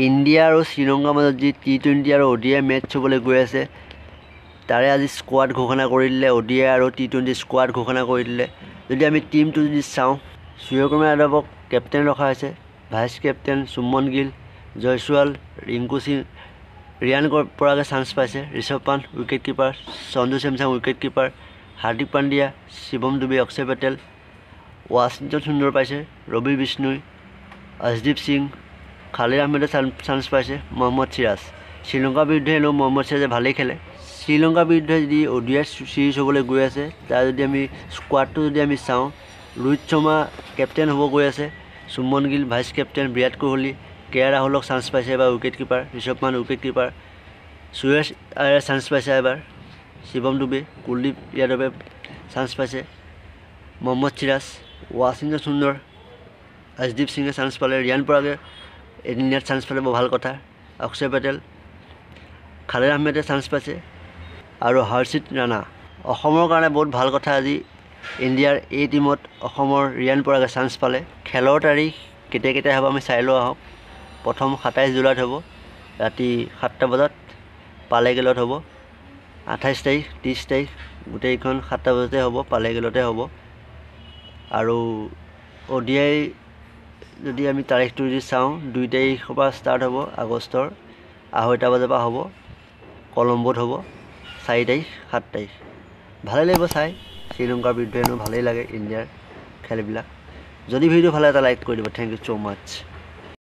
India আৰু শ্ৰীলংকাৰ মাজত যি টি-20 আৰু অ'ডিআই মেটচ হ'বলৈ গৈ আছে, তাৰে আজি স্কোৱাড ঘোষণা কৰি দিলে। অ'ডিআই আৰু টি-20 স্কোৱাড ঘোষণা কৰি দিলে। যদি আমি টীমটো যদি চাওঁ, সূৰ্যকুমাৰ যাদৱক কেপ্টেইন ৰখা হৈছে, ভাইচ কেপ্টেইন শুভমন গিল, জয়ছোৱাল, ৰিংকু সিং, ৰিয়ান পৰাগে চান্স পাইছে, Rishabh Pant wicket keeper, Sanju Samson wicket keeper, Hardik Pandya, Shivam Dube, Axar Patel, Washington Sundar পাইছে, ৰবি বিষ্ণুই, অৰ্শদীপ সিং, খালিদ আহমেদে চান্স পাইছে, মহম্মদ চিৰাজ। শ্ৰীলংকাৰ বিৰুদ্ধে এনেও মহম্মদ চিৰাজে ভালেই খেলে। শ্ৰীলংকাৰ বিৰুদ্ধে যদি অ'ডিআই চিৰিজ হ'বলৈ গৈ আছে, তাৰ যদি আমি স্কোৱাডটো যদি আমি চাওঁ, ৰোহিত শৰ্মা কেপ্টেইন হ'ব গৈ আছে, Shubman Gill vice captain, Virat Kohli, K L ৰাহুলক চান্স পাইছে এবাৰ wicket keeper, Rishabh Pant wicket keeper, Suresh আয়াৰে চান্স পাইছে এবাৰ, শিৱম ডুবে, কুলদীপ যাদৱে চান্স পাইছে, মহম্মদ চিৰাজ, ৱাশ্বিংটন সুন্দৰ, অৰ্শদীপ সিঙে চান্স পালে, ৰিয়ান পৰাগে এদিনীয়াত চান্স পালে, বৰ ভাল কথা, অক্ষয় পেটেল, খালিদ আহমেদে চান্স পাইছে আৰু হৰ্ষিত ৰাণা। অসমৰ কাৰণে বহুত ভাল কথা, আজি ইণ্ডিয়াৰ এই টীমত অসমৰ ৰিয়ান পৰাগে চান্স পালে। খেলৰ তাৰিখ কেতিয়া কেতিয়া হ'ব আমি চাই লোৱা আহক। প্ৰথম 27 জুলাইত হ'ব, ৰাতি 7টা বজাত পালেগেলত হ'ব। 28 তাৰিখ, 30 তাৰিখ গোটেইখন 7টা বজাতে হ'ব, পালেগেলতে হ'ব। আৰু অ'ডিআই যদি আমি তাৰিখটো যদি চাওঁ, 2 তাৰিখৰ পৰা ষ্টাৰ্ট হ'ব, আগষ্টৰ 2:30 বজাৰ পৰা হ'ব, কলম্বোত হ'ব, 4 তাৰিখ, 7 তাৰিখ। ভালেই লাগিব চাই, শ্ৰীলংকাৰ বিৰুদ্ধে এনেও ভালেই লাগে ইণ্ডিয়াৰ খেলবিলাক। যদি ভিডিঅ' ভালে এটা লাইক কৰি দিব। Thank you so much.